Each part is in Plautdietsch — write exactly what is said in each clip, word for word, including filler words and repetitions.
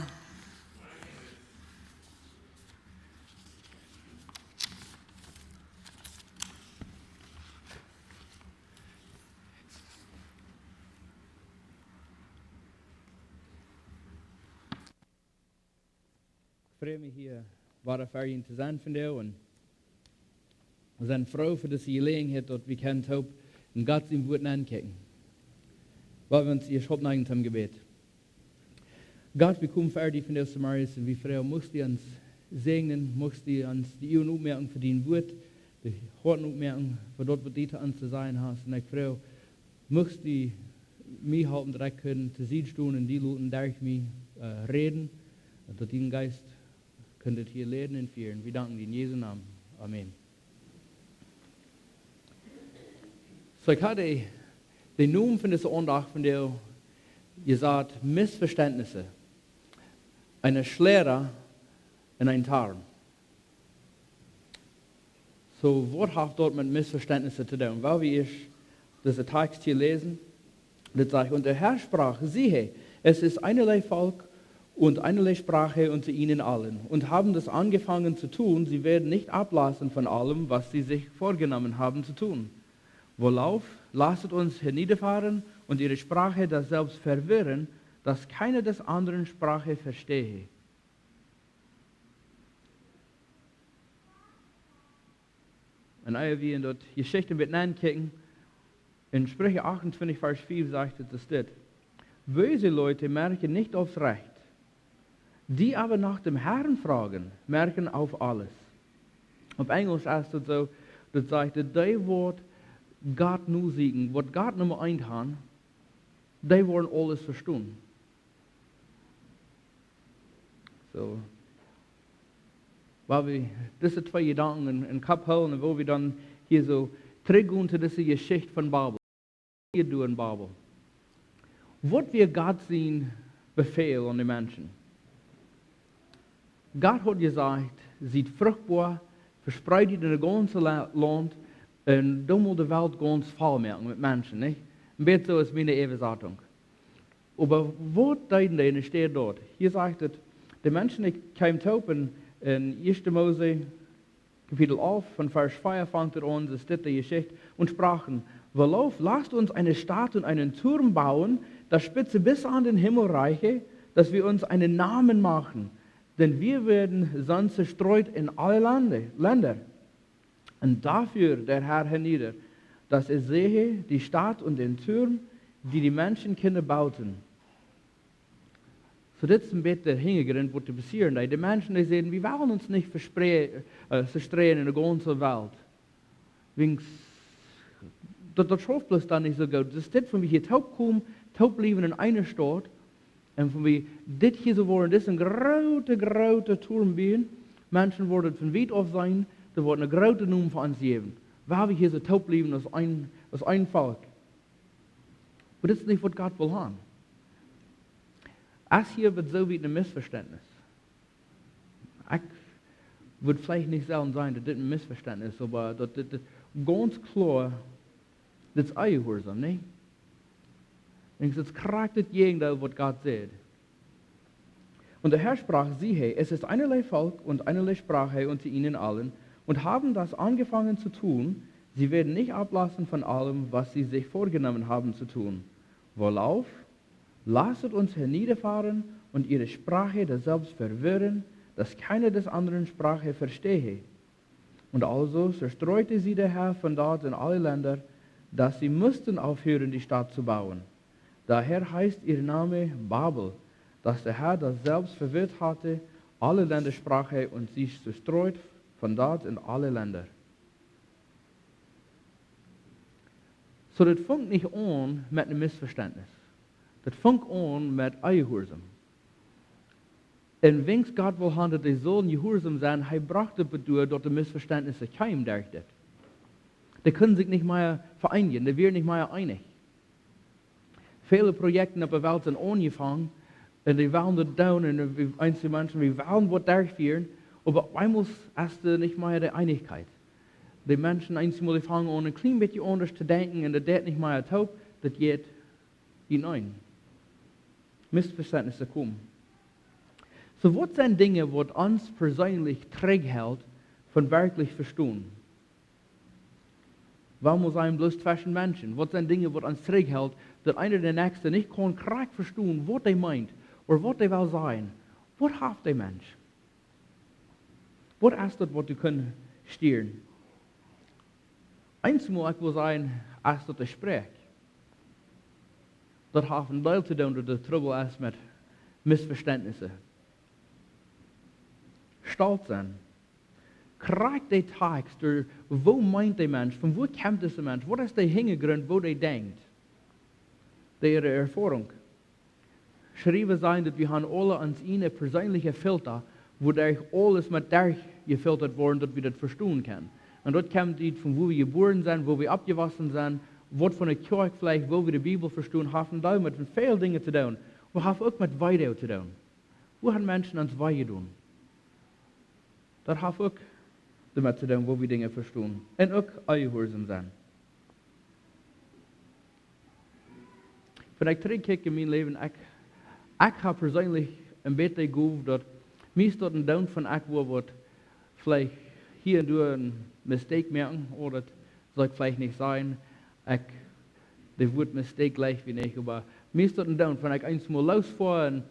Ekj frei mie hia wada fa junt to sennen vondoag un wie sent froo fa dise Jeläajenheit, daut wie kjennen toop en Gott sien Wort nenkjikjen. Lot ons ieescht oppstonen toom Jebäd. Gott, wie komen ver die vondoag zemorjes un wie froagen, muchst du ons säajnen, muchst du ons de Uagen opmoaken fa dien Wort, de Hoaten opmoaken fa daut, waut du to ons to sajen hast. Un ekj froag, muchst du mie halpen, daut ekj kunn to Sied stonen un die loten derch mie, äh, räden, daut dien Jeist kunn dit hia leiden un fieren. Wie danken die en Jesu Nomen. Amen. Soo, ekj haud de, de Nomen von dise Aundacht vondoag jesajcht Missverständnisse. Eene Schläda un een Tarn. Soo, waut haft daut met Missverständnisse to doonen? Well wie ieescht disen Text hia läsen. Dit sajcht: Und der Herr sprach: Siehe, es ist einerlei Volk und einerlei Sprache unter ihnen allen, und haben das angefangen zu tun, sie werden nicht ablassen von allem, was sie sich vorgenommen haben zu tun. Wohlauf, lasset uns herniederfahren und ihre Sprache daselbst verwirren, dass keiner des anderen Sprache verstehe. Un ea wie en daut Jeschicht met nenkjikjen, en Sprüche achtuntwintich, Varsch fief sajcht et, es dit: Böse Leute merken nicht aufs Recht, die aber nach dem Herrn fragen, merken auf alles. Opp Enjlisch es et soo, daut sajcht, daut dee, waut Gott nu sieekjen, waut Gott Numma eent han, dee woaren aules vestonen. Soo, wua wie dise twee Jedanken en, en Kopp hoolen un wua wie dan hia soo trigjgonen to dise Jeschicht von Babel, hia doa en Babel. Waut wia Gott sien Befäl aun de Menschen? Gott haud jesajcht: Siet fruchtboa, vespreet junt en daut gaunze La-, Launt un doot mol de Welt gaunz voll moaken met Menschen, nich? En bät soo es miene Äwasatunk. Oba waut deeden dee enne Städ doa? Hia sajcht et, de Menschen, dee kjeemen toop en, en ieeschte Mose, Kapitel alf, von Varsch vea fangt et aun, es dit de Jeschicht: Und sprachen: Wohlauf, lasst uns eine Stadt und einen Turm bauen, das Spitze bis an den Himmel reiche, dass wir uns einen Namen machen, denn wir werden sonst zerstreut in alle Lande, Länder. Und da fuhr der Herr hernieder, dass er sehe die Stadt und den Turm, die die Menschenkinder bauten. Soo, dit es een bät de Hinjagrunt, waut doa passieren deed. De Menschen, dee säden: Wie wellen ons nich vespre-, äh, vestreien en de gaunze Welt. Wiels daut, daut schauft bloos dan nich soo goot. Daut es dit, wan wie hia toop komen, toop bliewen en eene Staut, un wan wie dit hia soo woaren, dit es een groote, groote Turm buen, Menschen woaren et von wiet auf seenen, dee woaren een grooten Nomen fa ons jäwen, wiels wie hia soo toop bliewen aus een, aus een Volkj. Oba dit es nich, waut Gott well han. Es hia waut soo wiet een Missvestentnis? Ekj wudd veleicht nich sellen sajen, daut dit een Missvestentnis es, oba daut dit, dit gaunz kloa, dit es Onjehuarsaum, nä? Denkjst, daut es krakjt daut Jäajendeel, waut Gott sajcht. Und der Herr sprach: Siehe, es ist einerlei Volk und einerlei Sprache unter ihnen allen, und haben das angefangen zu tun, sie werden nicht ablassen von allem, was sie sich vorgenommen haben zu tun. Wohlauf, lasset uns herniederfahren und ihre Sprache daselbst verwirren, dass keiner des anderen Sprache verstehe. Und also zerstreute sie der Herr von dort in alle Länder, dass sie mussten aufhören, die Stadt zu bauen. Daher heißt ihr Name Babel, dass der Herr daselbst verwirrt hatte alle Ländersprache und sie zerstreut von dort in alle Länder. Soo, daut funk nich aun met een Missvestentnis. Daut funk aun met Onjehuarsaum. Un wiels Gott wull han, daut dee sullen jehuarsaum sennen, hee brocht et doatoo, daut de Missvestentnisse kjeemen derch dit. Dee kunnen sikj nich mea vereenijen, dee wieren nich mea eenich. Väle Projekten opp de Welt sent aunjefongen un dee wellen daut doonen un wie, eenje Menschen, wie wellen waut derchfieren, oba opp eemol es doa nich mea de Eenichkjeit. De Menschen, eenjemol, dee fangen aun een kjlien bät aundasch to denkjen un daut deit nich mea toop, daut jeit en een Missvestentnis to komen. So, waut sent Dinja, waut ons perseenlich trigjhelt von werkjlich vestonen? Wuarom sent bloos tweschen Menschen? Waut sent Dinja, waut ons trigjhelt, daut eena dän näakjsten nich kaun krakjt vestonen, waut hee meent, ooda waut hee well sajen? Waut haft dee Mensch? Waut es daut, waut du kaust stieren? Eensmol, ekj well sajen, es daut de Sproak. Daut haft een Deel to doonen, daut doa Trubbel es met Missvestentnisse. Stolt sennen. Krakjt de Takjst, woo meent de Mensch, von wua kjemt dise Mensch, waut es de Hinjagrunt, woo dee denkjt, de äare Erfoarunk. Schriewa sajen, daut wie haben aule ons eenen perseenlichen Filter, wua derch aules met derchjefiltert woat, daut wie daut vestonen kjennen. Un daut kjemt ut von wua wie jebuaren sent, wua wie oppjewossen sent, waut fa eene Kjoakj veleicht, woo wie de Bibel vestonen, haft een Deel met väl Dinja to doonen. Oba haft uk met Weedoag to doonen. Woo haben Menschen ons wee jedonen? Daut haft uk doamet to doonen, woo wie Dinja vestonen. Un uk onjehuarsom sennen. Wan ekj trigjkjikj en mien Läwen, ekj, ekj hab perseenlich een bät de Gow, daut meist daut een Deel von ekj woa waut veleicht hia un doa een Mistake moaken, ooda daut saul ekj veleicht nich sajen, ekj, de Wort Mistake jlikj wie nich, oba meist daut een Deel von ekj eensmol loosfoa un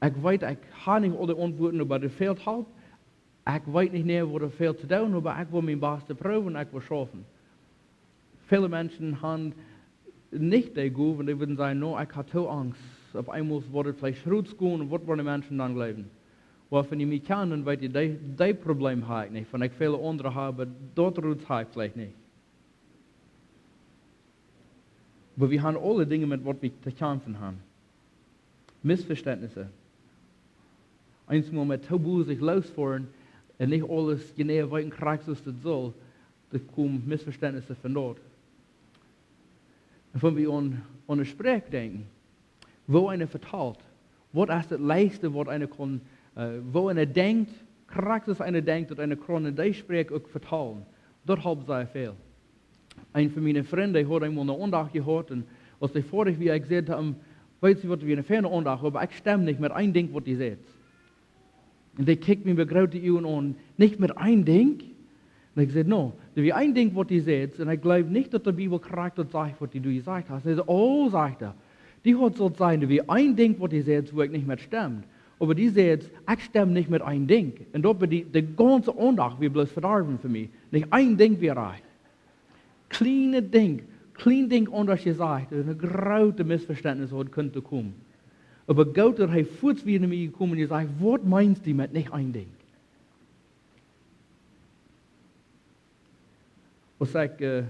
ekj weet, ekj hab nich aule Auntwuaten, oba doa fält Help. Ekj weet nich mea, waut doa fält to doonen, oba ekj well mien Bastet proowen un ekj well schaufen. Väle Menschen haben nich de Gow, wan dee wudden sajen, no, ekj hab too Angst. Opp eemol woat et veleicht rutkomen un waut woaren de Menschen dan jleewen? Oba wan jie mie kjanen, dan weet jie, dee, dee Problem hab ekj nich. Wan ekj väle aundre hab, daut rut hab ekj veleicht nich. Oba wie haben aule Dinja, met waut wie to kjamfen haben. Missvestentnisse. Eensmol met too bosich loosfoaren un nich aules jeneiw weeten krakjt soo aus daut saul, doa komen Missvestentnisse von doa. Un wan wie aun, aun de Sproak denkjen, woo eena vetalt, waut es daut leichtste, waut eena kaun, äh, woo eena denkjt, krakjt soo aus eena denkjt, daut eena kaun en dee Sproak uk vetalen. Daut halpt sea väl. Een von miene Frind, dee haud eemol eene Aundacht jehieet un aus dee foadich wia, ekj säd to am, weetst du waut, wie eene feine Aundacht, oba ekj stemm nich met een Dinkj, waut du sajchst. Un dee kjikjt mie met groote Uagen aun, nich met een Dinkj? Un ekj säd, no, daut wia een Dinkj, waut du sajchst, un ekj jleew nich, daut de Bibel krakjt daut sajcht, waut du doa jesajcht hast. Un hee säd, oh, sajcht hee, du haudst sult sajen, daut wia een Dinkj, waut du sajchst, wua ekj nich met stemm. Oba du sajchst, ekj stemm nich met een Dinkj. Un daut wia de, de gaunze Aundacht wia bloos vedorwen fa mie. Nich een Dinkj wia rajcht. Kjliene Dinkj, kjlien Dinkj aundasch jesajcht, daut eene groote Missvestentnis haud kunt komen. Oba Gott, daut hee fuaz wia no mie jekomen un jesajcht, waut meenst du met nich een Dinkj? Aus ekj, äh,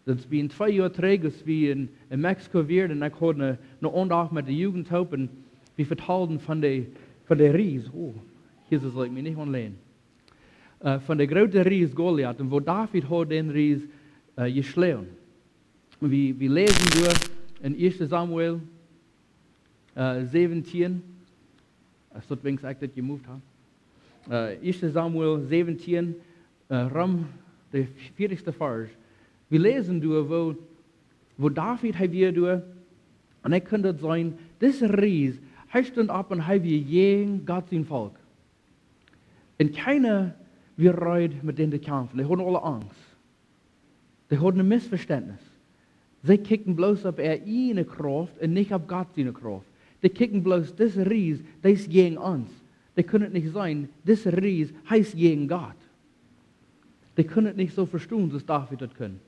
daut wia twee Joa trigj, aus wie en, en Mexiko wieren, un ekj haud eene, eene Aundacht met de Jugend toop, un wie vetalden von de, von de Ries. Oh, hia saul ekj mie nich aunlänen. Äh, von de groote Ries Goliat un woo David haud dän Ries, äh, jeschloagen. Wie, wie läsen doa en Ieeschte Samuel, äh, säwentieen, aus daut weens ekj daut jemoved hab. Äh, Ieeschte Samuel säwentieen, äh, rom de vieetichste Varsch. Wie läsen doa, woo, woo David, hee wia doa, un ekj kunn daut seenen, dise Ries, hee stunt opp un hee wia jäajen Gott sien Volkj. Un kjeena wia reed met dän to kjamfen. Dee hauden aule Angst. Dee hauden een Missvestentnis. See kjikjten bloos opp äare ieejne Krauft un nich opp Gott siene Krauft. Dee kjikjten bloos, dise Ries, dee es jäajen ons. Dee kunnen nich seenen, dise Ries, hee es jäajen Gott. Dee kunnen daut nich soo vestonen, soo aus David daut kunn.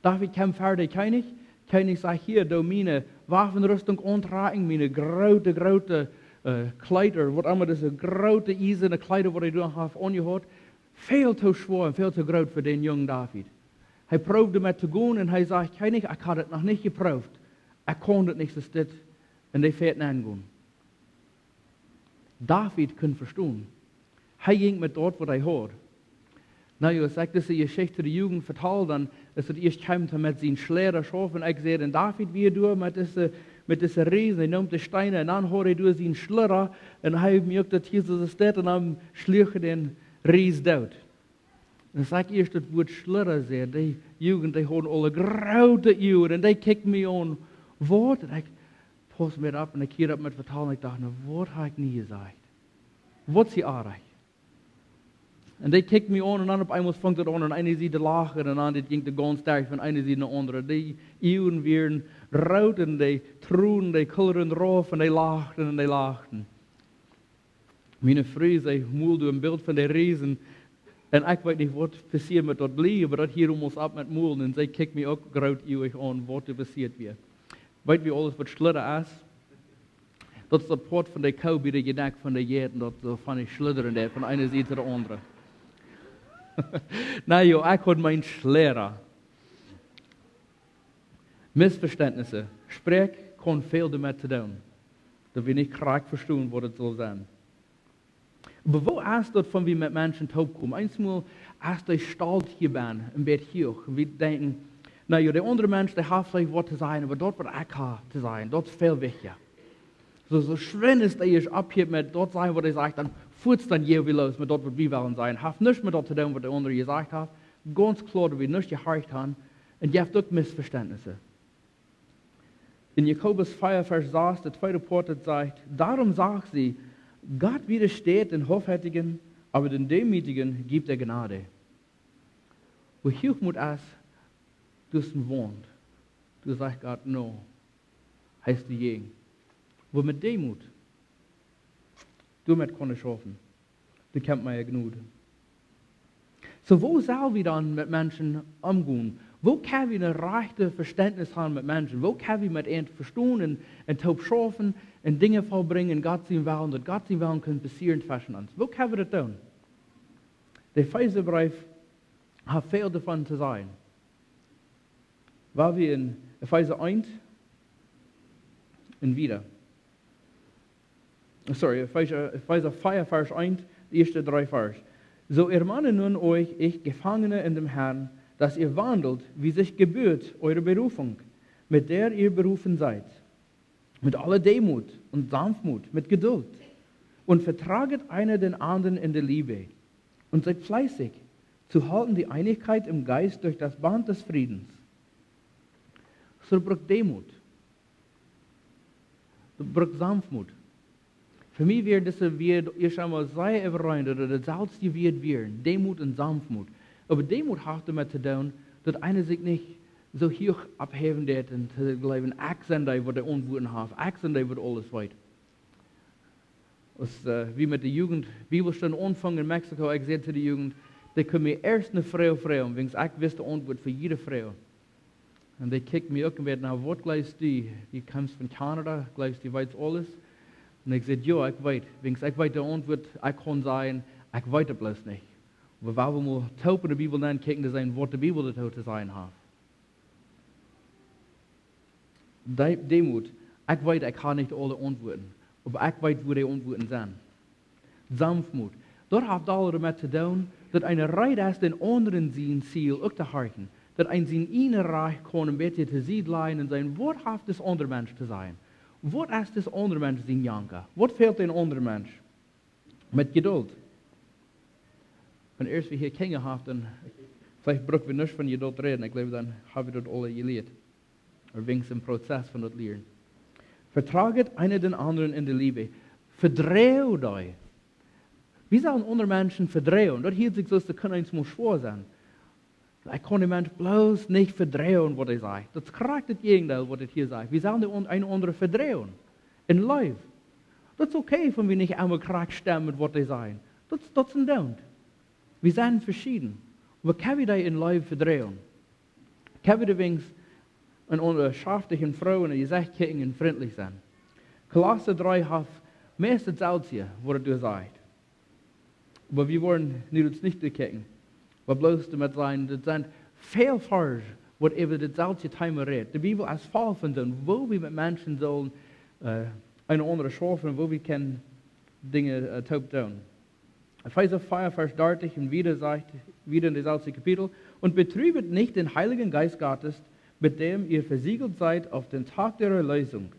David kjeem ver dän Kjennich. Kjennich sajcht: "Hia, doo miene Waffenrüstung auntrakjen, miene groote, groote, äh, Kjleeda, waut emma, dise groote iesane Kjleeda, waut hee doa haud aunjehaut. Väl too schwoa un väl too groot fa dän jungen David." Hee proowd doamet to gonen un hee sajcht: "Kjennich, ekj hab daut noch nich jeproowt. Ekj kaun daut nich, soo aus dit." Un hee wia nich aunjegonen. David kunn vestonen. Hee jinkj met daut, waut hee haud. Nu jo, aus ekj dise Jeschicht de Jugend vetal, dan es daut ieescht kjeem hee met sien Schlieda schaufen. Ekj säd, un David wia doa met dise, met dise Ries, hee neem de Steena un dan haud hee doa sien Schlieda un hee muak daut hia soo aus dit un dan schluach hee dän Ries doot. Un aus ekj ieescht daut Wuat Schlieda säd, de Jugend, dee hauden aule groote Uagen un dee kjikjten mie aun, waut? Un ekj pausd mie opp un ekj hieed opp met vetalen. Ekj docht: "Nu, waut hab ekj nu jesajcht?" Waut sie oajch? Un dee kjikjt mie aun un dan opp eemol funk daut aun, aun eene Sied to lachen un dan dit jinkj de gaunz Dach von eene Sied no aundre. De Uagen wieren root un de Tronen, dee kullren rauf un dee lachten un dee lachten. Miene Fru, see muld een Bilt von de Riesen. Un ekj weet nich, waut passieet met daut Blie, oba daut hieed aulemol opp met mulden. Un see kjikjt mie uk groot uaich aun, waut doa passieet wia. Weet wie aules, waut Schludren es? Daut es daut Poat von de Koo bie de Jenekj von de Jeiten, daut soo von de Schludren deit, von eene Sied to de aundre. Na jo, ekj haud mien Schludren. Missvestentnisse. Sproak kaun väl doamet to doonen, daut wie nich krakjt vestonen, waut et saul sennen. Oba woo es daut, wan wie met Menschen toopkomen? Eemol es de Stolt hia bie een bät huach. Wie denkjen, na jo, de aundre Mensch, dee haft veleicht waut to sajen, oba daut, waut ekj hab to sajen, daut es väl wichtja. Soo, soo schwind es dee ieescht oppjehoolt met daut sajen, waut hee sajcht, dan fuaz dan jäwen wie loos met daut, waut wie wellen sajen. Haft nuscht met daut to doonen, waut de aundre jesajcht haft. Gaunz kloa, daut wie nuscht jehorcht haben. Un jeft uk Missvestentnisse. En Jakobus vea, Varsch sas, de tweede Poat, daut sajcht: „Darum sagt sie, Gott widersteht den Hoffärtigen, aber den Demütigen gibt er Gnade.“ Wua Huachmoot es, doa es een Waunt. Doa sajcht Gott: „No.“ Hee es doajäajen. Wua met Deemoot, doamet kaun hee schaufen. Doa kjemt mea Jnod. Soo, woo sell wie dan met Menschen omgonen? Woo kjenn wie een rajchtet Vestentnis haben met Menschen? Woo kjenn wie met an vestonen un, un toop schaufen un Dinja vollbrinjen en Gott sien Wellen, daut Gott sien Wellen kaun passieren tweschen ons? Woo kjenn wie daut doonen? De Efeserbreef haft väl doavon to sajen. Wua wie en Efeesa eent un wieda. Sorry, Efeesa, Efeesa vea, Varsch eent, de ieeschte dree Varsch. „So ermahne nun euch, ich Gefangene in dem Herrn, dass ihr wandelt, wie sich gebührt eurer Berufung, mit der ihr berufen seid, mit aller Demut und Sanftmut, mit Geduld. Und vertraget einer den anderen in der Liebe. Und seid fleißig, zu halten die Einigkeit im Geist durch das Band des Friedens.“ Soo, daut brukt Deemoot. Daut brukt Sanftmut. Fa mie wia dise Wieed ieescht eemol sea äwarein, daut et daut selwje Wieed wieren, Deemoot un Sanftmut. Oba Deemoot haft doamet to doonen, daut eena sikj nich soo huach opphäwen deit un to jleewen, ekj sie dee, waut de Auntwuaten haft, ekj sie dee, waut aules weet. Aus, äh, wie met de Jugent Bibelstund aunfungen en Mexiko, ekj säd to de Jugent, dee kjennen mie ieescht ne Froag froagen, wiels ekj wist de Auntwuat fa jiede Froag. Un dee kjikjten mie uk un säden: „Na, waut jleefst du? Du kjemst von Kanada, jleefst du weetst aules?“ Un ekj säd: „Jo, ekj weet. Wiels ekj weet de Auntwuat, ekj kaun sajen, ekj weet et bloos nich.“ Oba wie wellen mol toop en de Bibel nenkjikjen, to seenen, waut de Bibel doatoo to sajen haft. De-, Deemoot. Ekj weet, ekj hab nich aule Auntwuaten, oba ekj weet, wua de Auntwuaten sent. Sanftmut. Daut haft aul doamet to doonen, daut eena reed es, dän aundren sien Ziel uk to horchen. Daut eena sien ieejnet Rajcht kaun een bät to Sied lajen un seenen, waut haft dis aundre Mensch to sajen? Waut es dis aundre Mensch sien Janka? Waut fält dän aundren Mensch? Met Jeduld. Wan ieescht wie hia Kjinja haben, dan veleicht bruck wie nich von Jeduld räden. Ekj jleew, dan hab wie daut aule jelieet. Oba wie sent em Prozess von daut lieren. Vertraget einer den anderen in der Liebe. Vedroacht junt. Wie sellen aundre Menschen vedroagen? Daut hieet sikj soo aus, daut kaun eemol schwoa sennen. Ekj kaun dän Mensch bloos nich vedroagen, waut hee sajcht. Daut es krakjt daut Jäajendeel, waut et hia sajcht. Wie sellen de aun-, een aundren vedroagen. En Leew. Daut es okay, wan wie nich emma krakjt stemmen met waut dee sajen. Daut, daut es een Doonen. Wie sent veschieden. Oba kjenn wie dee en Leew vedroagen? Kjenn wie dee weens en onse schaftje Froag en daut Jesecht kjikjen un frintlich sennen? Kolossa dree haft meist daut selwje, waut et doa sajcht. Oba wie woaren nu daut nich derchkjikjen. Oba bloos doamet sajen, daut sent väl Varsch, waut äwa daut selwje Thema rät. De Bibel es voll von dän, woo wie met Menschen sellen, äh, een aundren schaufen, woo wie kjennen Dinja, äh, toop doonen. Efeesa vea, Varsch dartich un wieda sajcht, wieda en daut selwje Kapitel: „Und betrübet nicht den Heiligen Geist Gottes, mit dem ihr versiegelt seid auf den Tag der Erlösung.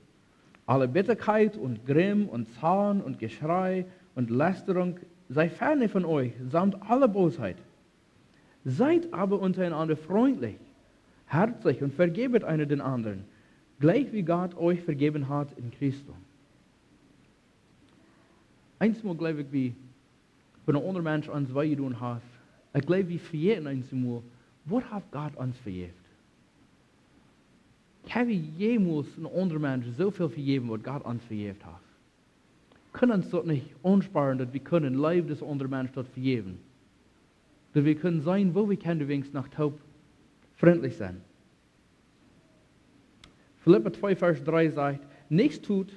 Alle Bitterkeit und Grimm und Zorn und Geschrei und Lästerung sei ferne von euch, samt aller Bosheit. Seid aber untereinander freundlich, herzlich und vergebet einer den anderen, gleich wie Gott euch vergeben hat in Christo.“ Eensmol jleew ekj, wie, wan een aundra Mensch ons wee jedonen haft, ekj jleew, wie vejäten eensmol, waut haft Gott ons vejäft? Hab wie jemols een aundra Mensch soo väl vejäft, waut Gott ons vejäft haft? Kaun ons daut nich aunspornen, daut wie kjennen en Leew dän aundren Mensch daut vejäwen? Daut wie kjennen seenen, woo wie kjennen weens noch toop frintlich sennen. Filippa twee Varsch dree sajcht: "Nichts tut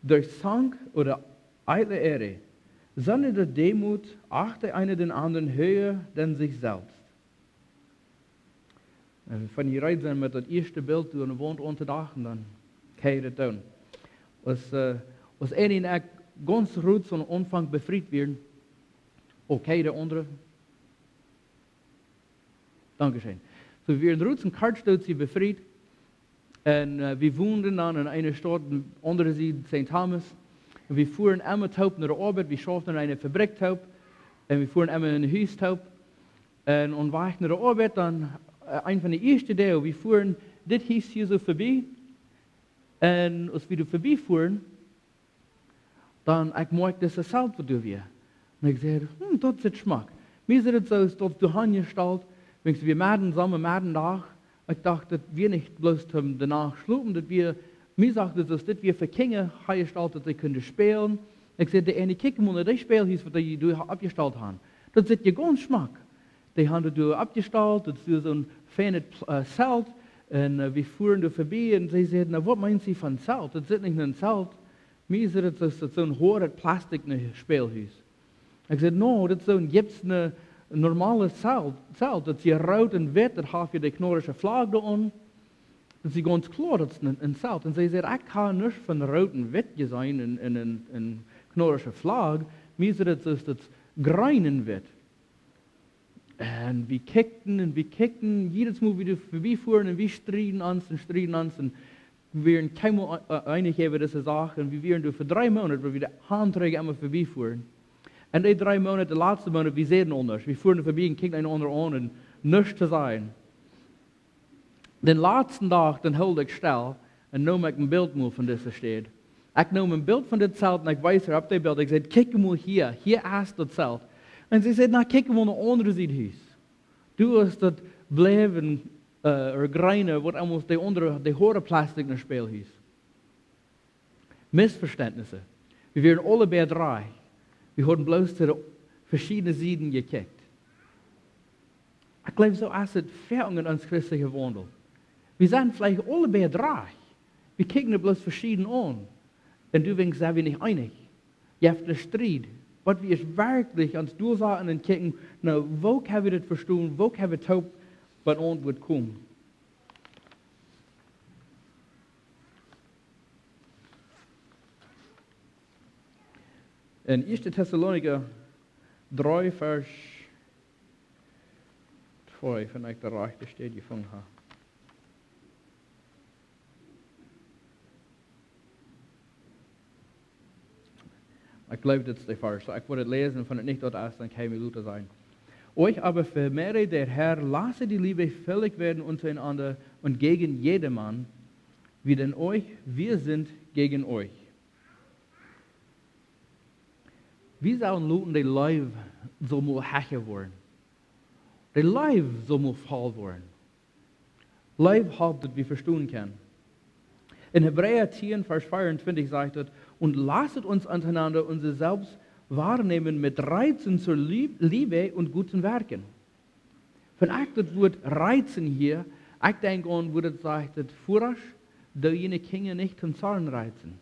durch Zank oder eitle Ehre, sondern durch Demut achte einer den anderen höher denn sich selbst." Un wan jie reed sent met daut ieeschte Bilt doa aun de Waunt auntodachen, dan kjenn jie daut doonen. Aus, äh, aus Annie un ekj gaunz roots aum Aunfank befriet wieren, okay, de aundre. Dankscheen. Soo, wie wieren roots en Kartstoot befriet. Un, äh, wie wonden dan en eene Staut aun de aundre Sied Saint Thomas. Un wie fuaren emma toop no de Oabeit, wie schauften en eene Fabrikj toop. Un wie fuaren emma en een Hus toop. Un aum Wajch no de Oabeit dan, äh, eent von de ieeschte Doag, wie fuaren dit Hus hia soo verbie. Un aus wie doa verbie fuaren, dan ekj moakj dise Zelt, waut doa wia. Un ekj säd: "Hm, daut sitt schmock." Mie sitt daut soo, daut doa hanjestalt, wiels wie medden Somma, medden Dach. Ekj docht, daut wia nich bloos toom de Nacht schlopen, daut wia, mie sach daut, daut dit wia fa Kjinja hanjestalt, daut see kunnen spälen. Ekj säd: "De Annie, kjikj mol no dee Spälhus, waut dee doa oppjestalt haben. Daut sitt je gaunz schmock." Dee haben daut doa oppjestalt, daut es doa soon feinet Pl-, äh, Zelt. Un, äh, wie fuaren doa verbie un see säden: "Na, waut meent see von Zelt? Daut sitt nich een Zelt." Mie sitt daut, daut es soon hoaret Plastik, een Spälhus. Ekj säd: "No, daut es soon, jeft een normale Zelt, Zelt, daut es root un witt, daut haft je de knoarische Flagg doa aun. Daut es gaunz kloa, daut es een, een Zelt." Un see säd: "Ekj hab nuscht von root un witt jeseenen en, en, en, en knoarische Flagg. Mie sitt daut, daut es green un witt." Un wie kjikjten un wie kjikjten, jiedet Mol wie doa verbie fuaren un wie strieden ons un strieden ons un wie wieren kjeenmol, äh, eenich äwa dise Sach. Un wie wieren doa fa dree Moonat, wua wie de Aunträg emma verbie fuaren. Un dee dree Moonat, de latste Moonat, wie säden aundasch. Wie fuaren verbie un kjikjten een aundren aun un nuscht to sajen. Dän latsten Dach, dan hilt ekj stell un neem ekj een Bilt mol von dise Städ. Ekj neem een Bilt von dit Zelt un ekj wees äa opp daut Bilt. Ekj säd: "Kjikj mol hia, hia es daut Zelt." Un see säd: "Na, kjikj mol no de aundre Sied Hus. Doa es daut bleiwen, äh, ooda greene, waut emma de aundre, de hoare Plastik, een Spälhus." Missverständnisse. Wie wieren aule beid rajcht. Wie hauden bloos to de veschiedne Sieden jekjikjt. Ekj jleew, soo es daut foaken en ons christeljen Waundel. Wie sent veleicht aule beid rajcht. Wie kjikjen daut bloos veschieden aun. Un doawäajen sent wie nich eenich. Jeft een Striet. Waut wie es werkjlich ons doa saten un kjikjen, na, woo kjenn wie dit vestonen, woo kjenn wie toop bie een Auntwuat komen? En ieeschte Tessalonicha dree, Varsch twee, wan ekj de rajchte Städ jefungen hab. Ekj jleew, dit es de Varsch. Ekj wull et läsen, wan et nich daut es, dan kaun jie mie lota sajen. "Euch aber vermehre der Herr, lasse die Liebe völlig werden untereinander und gegen jedermann, wie denn euch, wir sind gegen euch." Wie sellen loten, de Leew saul mol hecha woaren. De Leew saul mol voll woaren. Leew halpt, daut wie vestonen kjennen. En Hebräa tieen, Varsch vea un twintich sajcht et: "Und lasset uns untereinander unsere selbst wahrnehmen mit Reizen zur Lieb-, Liebe und guten Werken." Wan ekj daut Wuat reizen hia, ekj denkj aun, woo daut sajcht, daut Vodasch, dee june Kjinja nich toom Zorn reizen.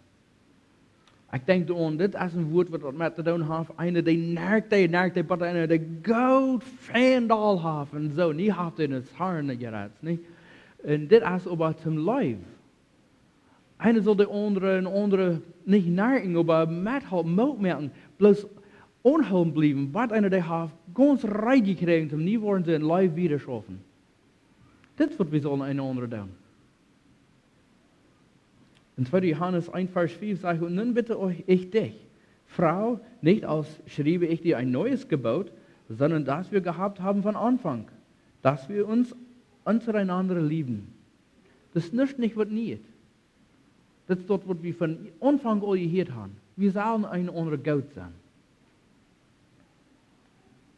Ekj denkj doaraun, dit es een Wuat, waut, waut met to doonen haft, eena, dee nerkt, dee nerkt, dee, waut eena, dee goot fein doll haft, un soo, nu haft hee daut Hoat jerat, nich? Un dit es oba toom Leew. Eena saul de aundre, een aundre nich nerken, oba methalpen, Moot moaken, bloos aunhoolen bliewen, waut eena dee haft gaunz rein jekjräajen, toom nu woaren see en Leew wieda schaufen. Dit es, waut wie sellen een aundren doonen. En tweede Johanes eent, Varsch fiew sajcht: "Und nun bitte euch, ich dich, Frau, nicht als schriebe ich dir ein neues Gebot, sondern das wir gehabt haben von Anfang, dass wir uns untereinander lieben." Daut es nuscht nich waut Nieet. Daut es daut, waut wie von Aunfank aul jehieet haben. Wie sellen een aundren goot sennen.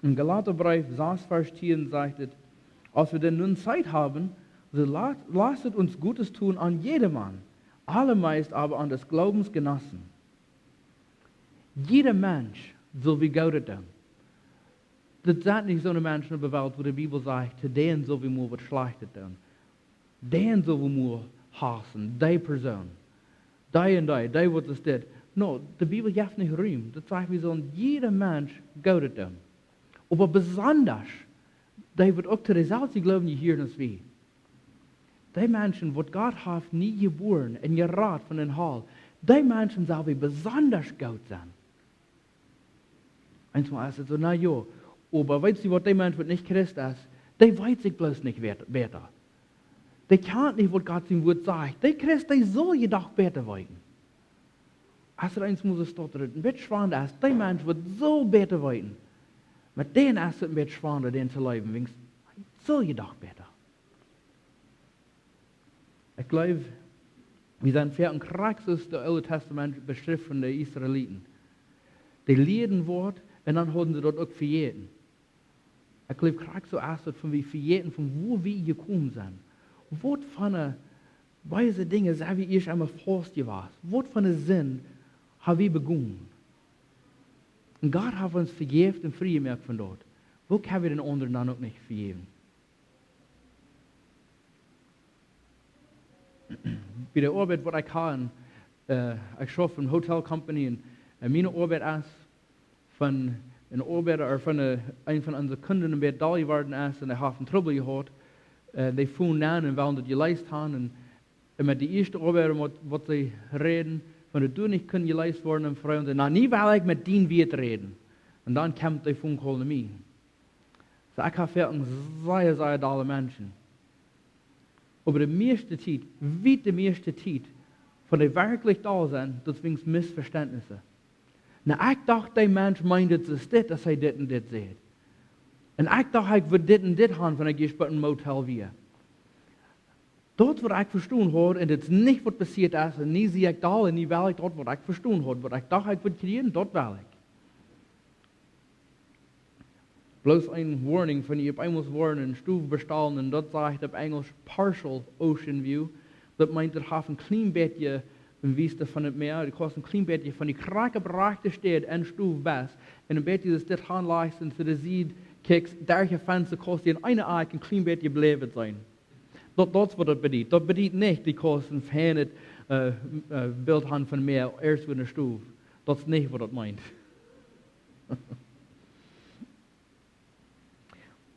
Im Galaterbreef sas Varsch tieen sajcht et: „Aus wir denn nun Zeit haben, so la-, lasset uns Gutes tun an jedermann, allermeist aber an des Glaubens Genossen.“ Jieda Mensch sull wie Goodet doonen. Daut sent nich soone Menschen opp de Welt, wua de Bibel sajcht, to dän sull wie mau waut Schlajchtet doonen. Dän sull wie mau hausen, dee Persoon. Dee un dee, dee waut es dit. No, de Bibel jeft nich Rum. Daut sajcht, wie sullen jieda Mensch Goodet doonen. Oba besondasch, dee waut uk to deeselwje Gloowen jehieren aus wie. Dee Menschen, waut Gott haft nie jebuaren un jerat von dän Hal, dee Menschen sell wie besondasch goot sennen. Eensmol es et soo, na jo, oba weetst du waut, dee Mensch, waut nich Christ es, dee weet sikj bloos nich wet-, bäta. Dee kjant nich, waut Gott sien Wuat sajcht. Dee Christ, dee sull je doch bäta weeten. Aus et eensmol soo stottret, een bät schwand es, dee Mensch wudd soo bäta weeten. Met dän es et een bät schwanda, dän to leewen, wiels hee sull je doch bäta. Ekj jleew, wie sent foaken krakjt soo aus daut Oole Tastament beschrift von de Israeliten. Dee lieeden waut un dan hauden see daut uk vejäten. Ekj jleew, krakjt soo es daut, von wie vejäten, von wua wie jekomen sent. Waut von beese Dinja sent wie ieescht emol faust jewast? Waut von Sind ha wie begonen? Un Gott haft ons vejäft un frie jemoakt von daut. Woo kjenn wie dän aundren dan uk nich vejäwen? Bie de Oabeit, waut ekj ha, äh, ekj schauf fa eene Hotel Company un, äh, miene Oabeit es, wan een Oabeida ooda wan een, een von onse Kunden een bät doll jeworden es un hee haft een Trubbel jehaut, äh, dee fungen aun un wullen daut jeleest haben un, un met dän ieeschten Oabeida, waut, waut see räden, wan daut doa nich kunn jeleest woaren, un froagen see: „Na, nu well ekj met dän Wieet räden.“ Un dan kjemt dee Phone Call no mie. Soo, ekj ha foaken sea, sea dolle Menschen. Oba de mieeschte Tiet, wiet de mieeschte Tiet, von dee werkjlich doll sent, daut sent Missvestentnisse. Na, ekj docht, dee Mensch meent et soo dit, aus hee dit un dit sajcht. Un ekj docht, ekj wudd dit un dit haben, wan ekj ieescht bie een Motel wia. Daut, waut ekj vestonen haud, un dit es nich, waut passieet es, un nu sie ekj doll, un nu well ekj daut, waut ekj vestonen haud, waut ekj docht, ekj wudd kjrieen, daut well ekj. Bloos eene Warnung, wan jie opp eemol woaren eene Stow bestalen, un daut sajcht opp Enjlisch partial ocean view, daut meent, daut haft een kjlien bät een Wiest von daut Mäa, daut kaust een kjlien bät von dee krakjt opp rajchte Städ enne Stow best, un een bät daut dit hanlajchst un to de Sied kjikjst, derch daut Fensta kaust du en eene Akj een kjlien bät bläwen seenen. Daut, daut es, waut daut bediet. Daut bediet nich, du kaust een feinet, äh, äh, Bilt haben von Mäa, ieescht enne Stow. Daut es nich, waut daut meent.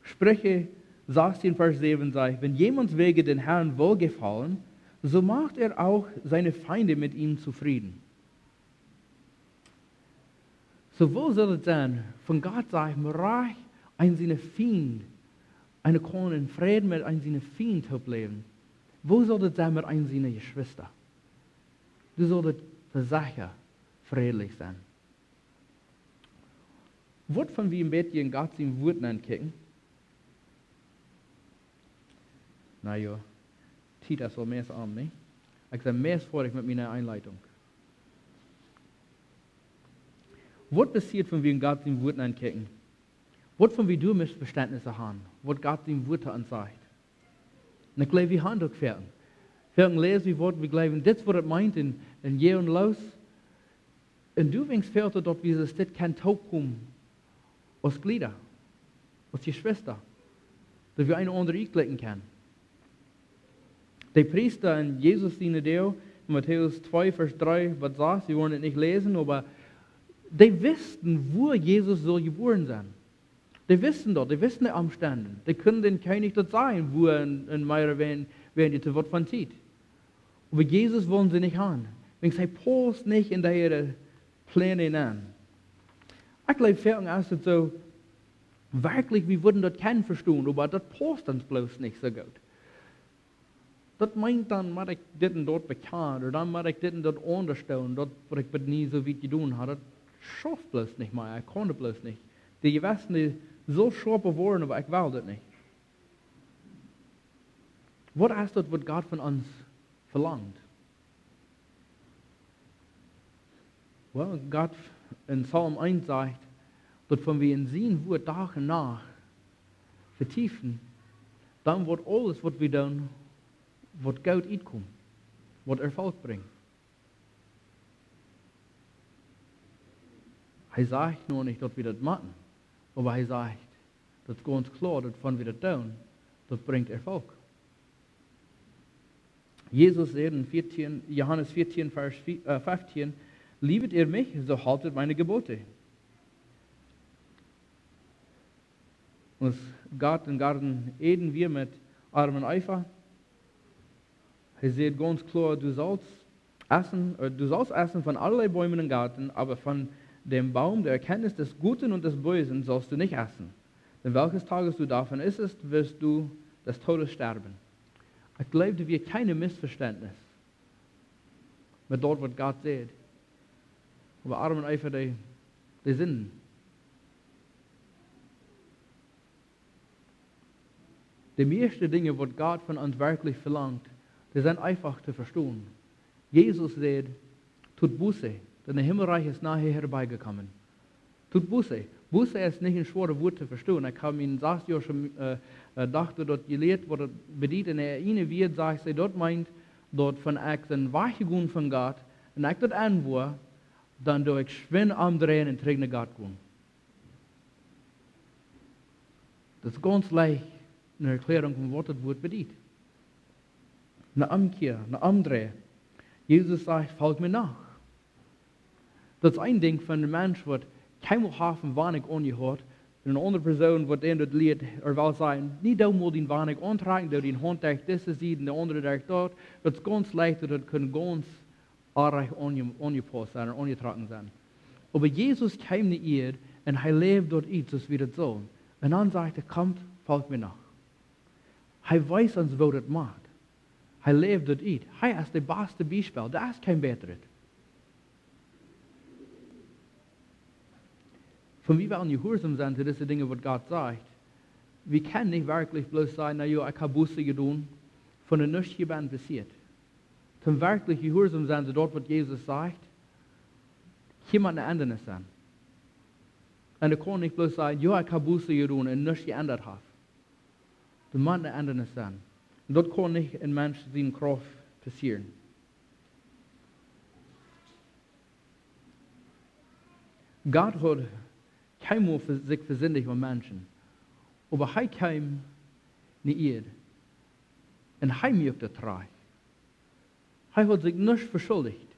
Sprüche sechzehn, Vers sieben sagt: „Wenn jemand wegen dem Herrn wohlgefallen, so macht er auch seine Feinde mit ihm zufrieden.“ Soo, woo saul et sennen, wan Gott sajcht, mau rajcht aun siene Fiend, eena kaun en Fräd met aun siene Fiend toopläwen? Woo saul et sennen met aun siene Jeschwista? Doa saul et fa secha frädlich sennen. Waut wan wie een bät en Gott sien Wort nenkjikjen? Na jo, Tiet es aul meist om, nä? Ekj sie meist foadich met miene Enleitunk. Waut passieet, wan wie en Gott sien Wort nenkjikjen? Waut wan wie doa Missvestentnisse haben, waut Gott sien Wort to ons sajcht? Un ekj jleew, wie haben daut foaken. Foaken läs wie waut, wie jleewen, dit es, waut et meent, un, un je un los. Un doawäajen fält et, daut wie soo dit kjennen toopkomen aus Jlieda, aus Jeschwista, daut wie een aundren utjlikjen kjennen. De Priesta en Jesus siene Tiet, en Matäus twee, Vers dree bat sas, wie woaren et nich läsen, oba dee wisten, wua Jesus sull jebuaren sennen. Dee wisten daut, dee wisten de Omstend. Dee kunnen dän Kjennich daut sajen, wua en, en Mera wäajen, wäajen dee to waut von Tiet. Oba Jesus wullen see nich haben, wiels hee pausst nich en äare Pläne nenn. Ekj jleew, foaken es et soo, werkjlich, wie wudden daut kjennen vestonen, oba daut pausst ons bloos nich soo goot. Daut meent, dan mott ekj dit un daut bekjanen, ooda dan mott ekj dit un daut aundasch doonen, daut, waut ekj bat nu soo wiet jedonen ha, daut schauft bloos nich mea, ekj kaun daut bloos nich. De Jewessen, dee sull schoapa woaren, oba ekj well daut nich. Waut es daut, waut Gott von ons velangt? Well, Gott en Psalm eent sajcht, Daut wan wie en sien Wort Dach un Nacht vetiefen, dan woat aules waut wie doonen, woat goot utkomen, woat Erfolg brinjen. Hee sajcht noch nich daut wie daut motten, oba hee sajcht, daut es gaunz kloa, daut wan wie daut doonen, daut brinjt Erfolg. Jesus säd en vieetieen, Johanes vieetieen, Varsch fieftien: "Liebet ihr mich, so haltet meine Gebote." Aus Gott em Goaden Eden wia met Adam un Eva, hee säd gaunz kloa: "Du sollst essen, äh, du sollst essen von allerlei Bäumen im Garten, aber von dem Baum der Erkenntnis des Guten und des Bösen sollst du nicht essen. Denn welches Tages du davon isst, wirst du des Todes sterben." Ekj jleew, doa wia kjeen Missvestentnis met daut, waut Gott säd. Oba Adam un Eva, dee, dee sinden. De mieeschte Dinja, waut Gott von ons werkjlich velangt, dee sent eefach to vestonen. Jesus säd: "Tut Buße, denn de Himmelreich ist nahe herbeigekommen." Tut Buße. Buße es nich een schwoaret Wort to vestonen. Ekj hab mien sastjoaschen, äh, äh, Dochta daut jelieet, waut daut bediet. Un en eene Wieed sajcht see, daut meent, daut wan ekj dan wajchgonen von Gott un ekj daut enwoa, dan doo ekj schwind omdreien un trigj no Gott gonen. Daut es gaunz leicht eene Erkjläarunk von waut daut Wort bediet. Ne Omkjia, ne Omdrei. Jesus sajcht: "Folgt mir nach." Daut es een Dinkj von een Mensch, waut kjeenmol haft een Wajch aunjehaut, un eene aundre Persoon, waut dän daut lieet, ooda well sajen: "Nie, doo mol dien Wajch auntrakjen, doo dien Haunt derch dise Sied, de aundre derch daut." Daut es gaunz leicht, daut daut kaun gaunz oajch aunje-, aunjepaust sennen un aunjetrocken sennen. Oba Jesus kjeem no Ieed un hee läwd daut ut, soo aus wie daut sullen. Un dan sajcht hee: "Komt, folgt mir nach." Hee wiest ons, woo daut moakt. Hee läwd daut ut. Hee es daut baste Biespel. Doa es kjeen bätret. Wan wie wellen jehuarsom sennen to dise Dinja, waut Gott sajcht, wie kjennen nich werkjlich bloos sajen: "Na jo, ekj hab Buße jedonen, von de nuscht hia benn passieet." Wan werkjlich jehuarsom sennen to daut, waut Jesus sajcht, hia mott ne Endanis sennen. Un ekj kaun nich bloos sajen: "Jo, ekj hab Buße jedonen", un nuscht jeendat haft. Doa mott ne Endanis sennen. Un daut kaun nich en Mensch siene Krauft passieren. Gott haud kjeenmol ve-, sikj vesindicht aun Menschen. Oba hee kjeem no Ieed. Un hee muak daut rajcht. Hee haud sikj nuscht veschuldicht.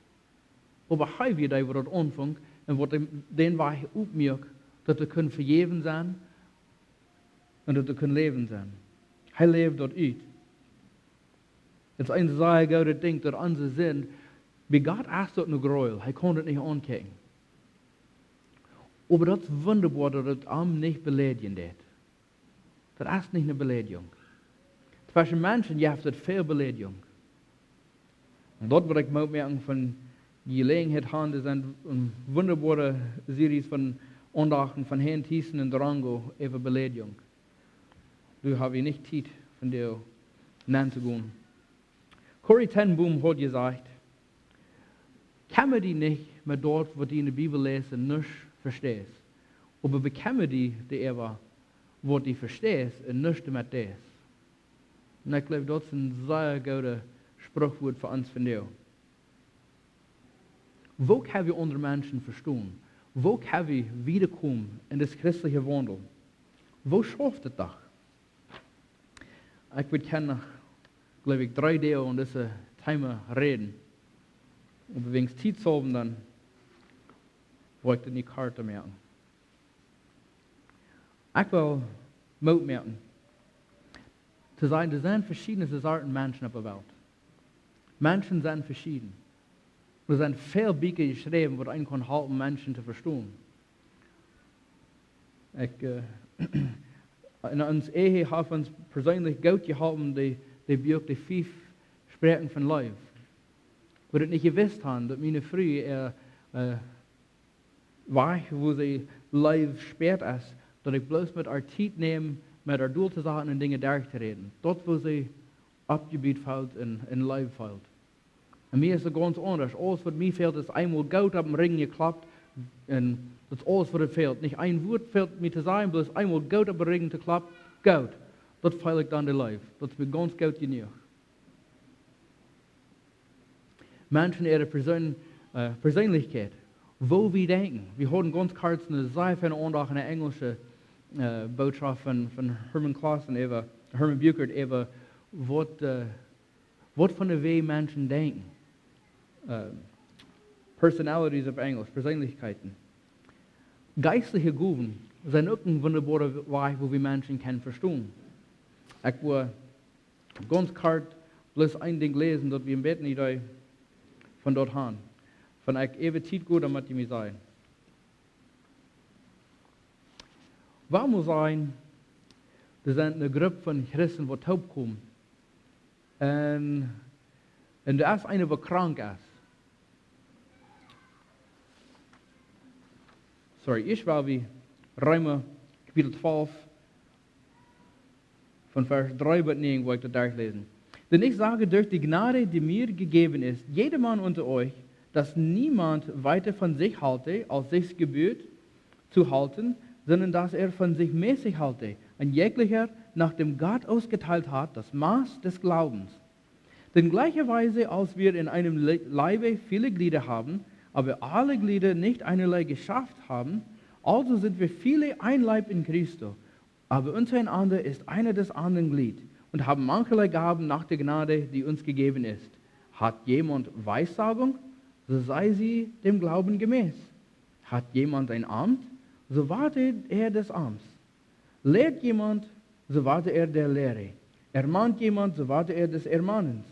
Oba hee wia dee, waut daut aunfunk un waut dän, dän Wajch opmuak, daut hee kunn vejäwen sennen un daut hee kunn läwen sennen. Hee läwd daut ut. Daut es een sea goodet Dinkj, daut onse Sind, bie Gott es daut een Gräuel, hee kaun daut nich aunkjikjen. Oba daut es wundaboa, daut daut am nich beleidjen deit. Daut es nich ne Beleidjunk. Tweschen Menschen jeft daut väl Beleidjunk. Un daut wull ekj mau moakjen von de Jeläajenheit han, doa sent wundaboare Series von Aundachten von Herrn Thiessen un Durango äwa Beleidjunk. Doa hab wie nich Tiet von doa nenn to gonen. Corrie ten Boom haud jesajcht: "Kjemma die nich met daut, waut du en de Bibel läst un nuscht vesteist, oba bekjemma die doaräwa, waut du vesteist un nuscht doamet deist." Un ekj jleew, daut es een sea goodet Spruchwuat fa ons vondoag. Woo kjenn wie aundre Menschen vestonen? Woo kjenn wie wieda komen en dis christelja Waundel? Woo schauft daut doch? Ekj wudd jiern noch, jleew ekj, dree Doag aun dit Thema räden. Oba wäajen Tiet sellen wie dan, woa ekj daut nich korta moaken. Ekj well Moot moaken. To sajen, doa sent veschiedne Sorten Menschen opp de Welt. Menschen sent veschieden. Doa sent väl Bieekja jeschräwen, waut eenen kjennen halpen, Menschen to vestonen. Ekj, äh, en ons Ehe haft ons persenlich goot jeholpen, de, de Buak, de fief Sproaken von Leew. Wie daut nich jewist haben, daut miene Fru äa, äh, Wajch, woo see Leew späat es, daut ekj bloos met äa Tiet näm, met äa doll to sennen un Dinja derchtoräden. Daut, woo see oppjebut feelt un, un Leew feelt. Un mie es et gaunz aundasch. Aules, waut mie fält, es eemol goot opp dän Rigjen jeklopt un Daut es aules waut et fält. Nich een Wuat fält mie to sajen, bloos eemol goot opp de Rigjen to kloppen. Goot. Daut feel ekj dan de Leew. Daut es mie gaunz goot jenuach. Menschen äare Perseen-, äh, Perseenlichkjeit. Woo wie denkjen. Wie hauden gaunz kort eene sea feine Aundacht en de enjelsche, äh, Bootschoft von, von Herman Clausen äwa, Herman Burkhardt äwa waut, äh, waut fa eene Wajch Menschen denkjen. Äh, Personalities opp Enjelsch, Perseenlichkjeiten. Jeistliche Gowen sent uk een wundaboara Wajch, woo wie Menschen kjennen vestonen. Ekj wull gaunz kort bloos een Dinkj läsen, daut wie een bät een Idee von daut haben. Wan ekj äwa Tiet go, dan mott jie mie sajen. Wuarom sajen, doa sent eene Grupp von Christen waut toopkomen. Un, un doa es eena waut krank es. Sorry, ieescht well wie Reema Kapitel twalf von Varsch dree bat näajen, woa ekj daut derchläsen. Denn ich sage durch die Gnade, die mir gegeben ist, jedermann unter euch, dass niemand weiter von sich halte, als sich's gebührt zu halten, sondern dass er von sich mäßig halte, ein jeglicher nach dem Gott ausgeteilt hat, das Maß des Glaubens. Denn gleicherweise, als wir in einem Le-, Leibe viele Glieder haben, aber alle Glieder nicht einerlei Kraft haben, also sind wir viele ein Leib in Christo, aber untereinander ist einer des anderen Glied und haben mancherlei Gaben nach der Gnade, die uns gegeben ist. Hat jemand Weissagung, so sei sie dem Glauben gemäß. Hat jemand ein Amt, so warte er des Amts. Lehrt jemand, so warte er der Lehre. Ermahnt jemand, so warte er des Ermahnens.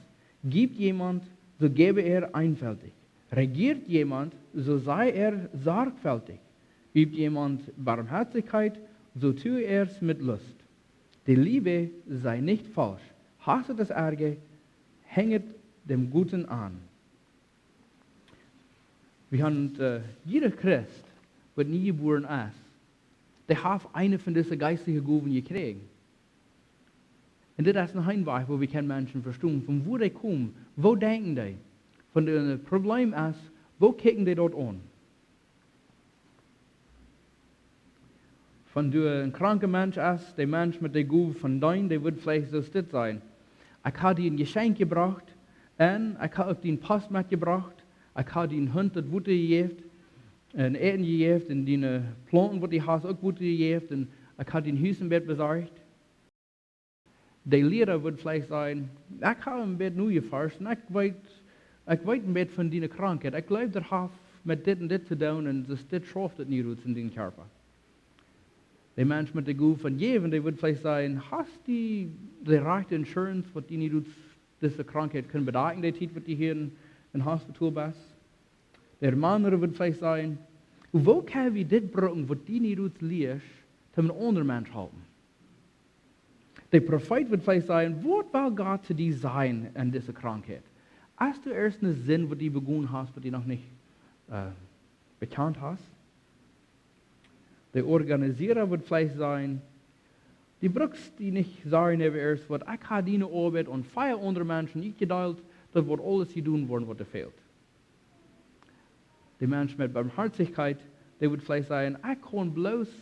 Gibt jemand, so gebe er einfältig. Regiert jemand, so sei er sorgfältig. Übt jemand Barmherzigkeit, so tue er's mit Lust. Die Liebe sei nicht falsch, hasse das Arge, hänget dem Guten an. Wie haben, äh, jieda Christ, waut nie jebuaren es, dee haft eene von dise jeistelje Gowen jekjräajen. Un dit es een Hinwajch, woo wie kjennen Menschen vestonen, von wua dee komen, woo denkjen dee, wan doa een Problem es, woo kjikjen dee daut aun. Wan doa een kranka Mensch es, de Mensch met de Gow von deenen, dee wudd veleicht soo dit sajen: Ekj hab die een Jeschenkj jebrocht, un ekj hab uk dien Post metjebrocht, ekj hab dien Hunt daut Wota jejäft, un Äten jejäft, un diene Plaunten, waut du hast, uk Wota jejäft, un ekj hab dien Hus een bät besorcht. De Liera wudd veleicht sajen: Ekj hab een bät nojeforscht, un ekj weet, ekj weet een bät von diene Krankheit. Ekj jleew, daut haft met dit un dit to doonen, un dus dit schauft et nich goot en dienen Kjarpa. De Mensch met de Gow von jäwen, dee wudd veleicht sajen: Hast du de rajchte Insurance, waut die nich ut dise Krankheit kaun bedakjen, de Tiet, waut du hia en, en Hospital best? De Mana wudd veleicht sajen: Woo kjenn wie dit brucken, waut du nich ut lieescht, om een aundren Mensch halpen? De Profeet wudd veleicht sajen: Waut well Gott to die sajen aun dise Krankheit? Hast du irjent eene Sind, waut du begonen hast, waut du noch nich, äh, bekjant hast? De Organisiera wudd veleicht sajen: Du brukst die nich sorjen äwa irjent waut, ekj hab diene Oabeit aun vea aundre Menschen utjedeelt, daut woat aules jedonen woaren, waut doa fält. De Mensch met Barmherzigkeit, dee wudd veleicht sajen: Ekj kaun bloos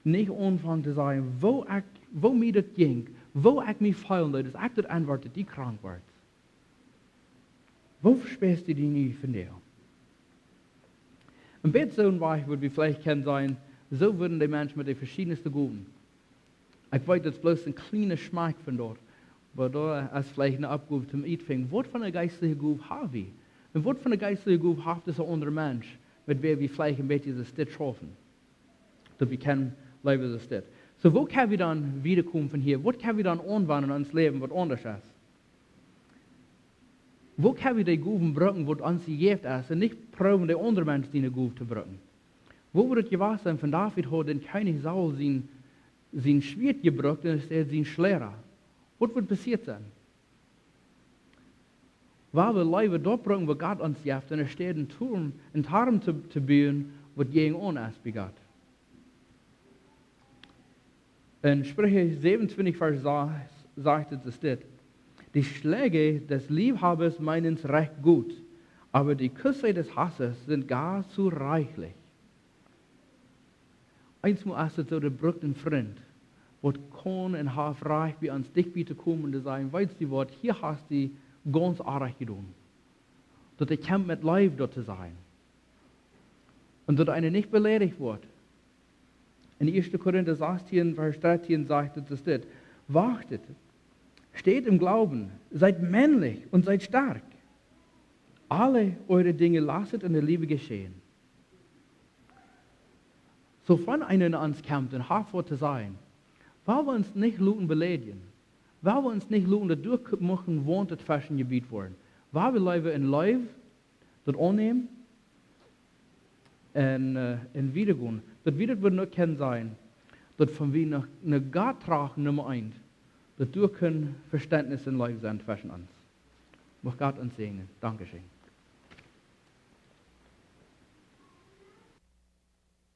nich aunfangen to sajen, woo ekj, woo mie daut jinkj, woo ekj mie feelen deed, aus ekj daut enwoat, daut du krank wordst. Woo vespäst du die nich von die? Een bät soo een Wajch, wudd wie veleicht kjennen sajen, soo wudden de Menschen met de veschiedne Gowen. Ekj weet, daut es bloos een kjliena Schmakj von daut, oba daut es veleicht eene Oppgow toom utfinjen, waut fa eene jeistelje Gow hab wie? Un waut fa eene jeistelje Gow haft dise aundre Mensch, met wäa wie veleicht een bät soo dit schaufen? Daut wie kjennen läwen soo dit. Soo, woo kjenn wie dan wiederkomen von hia? Waut kjenn wie dan aunwenjen en ons Läwen, waut aundasch es? Woo kjenn wie de Gowen brucken, waut ons jejäft es, un nich proowen, de aundre Mensch siene Gow to brucken? Woo wudd et jewast sennen, wan David haud dän Kjennich Saul sien, sien Schwieet jebrukt un enne Städ sien Schläda? Waut wudd passieet sennen? Wie wellen leewa daut brucken, waut Gott ons jeft, enne Städ een Toom, een Toom to, to buen, waut jäajen aun es bie Gott. En Sprüche siebenundzwanzig, Varsch sechs, sajcht et dit: Die Schläge des Liebhabers meinen es recht gut, aber die Küsse des Hasses sind gar zu reichlich. Eensmol es et soo, daut brukt een Frint, waut kaun un haft Rajcht bie ons dicht bie to komen un to sajen: Weetst du waut, hia hast du gaunz oajch jedonen. Daut hee kjemt met Leew daut to sajen. Un daut eena nich beleidicht woat. En ieeschte Korinta sastieen, Varsch dartieen sajcht et, es dit: Wachtet, steht im Glauben, seid männlich und seid stark. Alle eure Dinge lasset in der Liebe geschehen. Soo wan eena no ons kjemt un haft waut to sajen, woa wie ons nich loten beleidjen, woa wie ons nich loten, daut doa mucht een Waunt tweschen jebut woaren, woa wie leewa en Leew daut aunnämen un, un wieda gonen. Daut wie daut wudden uk kjennen sajen, daut wan wie no, no Gott trachten, Numma eent, daut doa kunn Vestentnis un Leew sennen tweschen ons. Mucht Gott ons säajnen. Dankscheen.